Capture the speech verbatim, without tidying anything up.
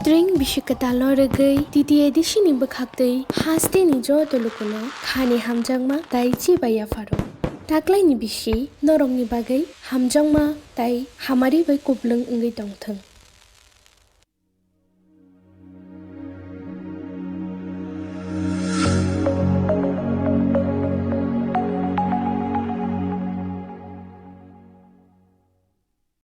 String bisi kwtalno rwgwi T T A D C ni bwkhaktwi hasteni joto lukuno khani hamjakma tei chibai yapharo. Taklaini bisi norokni bagwi hamjakma tei hamari bai kupulung wngwi tongthwng.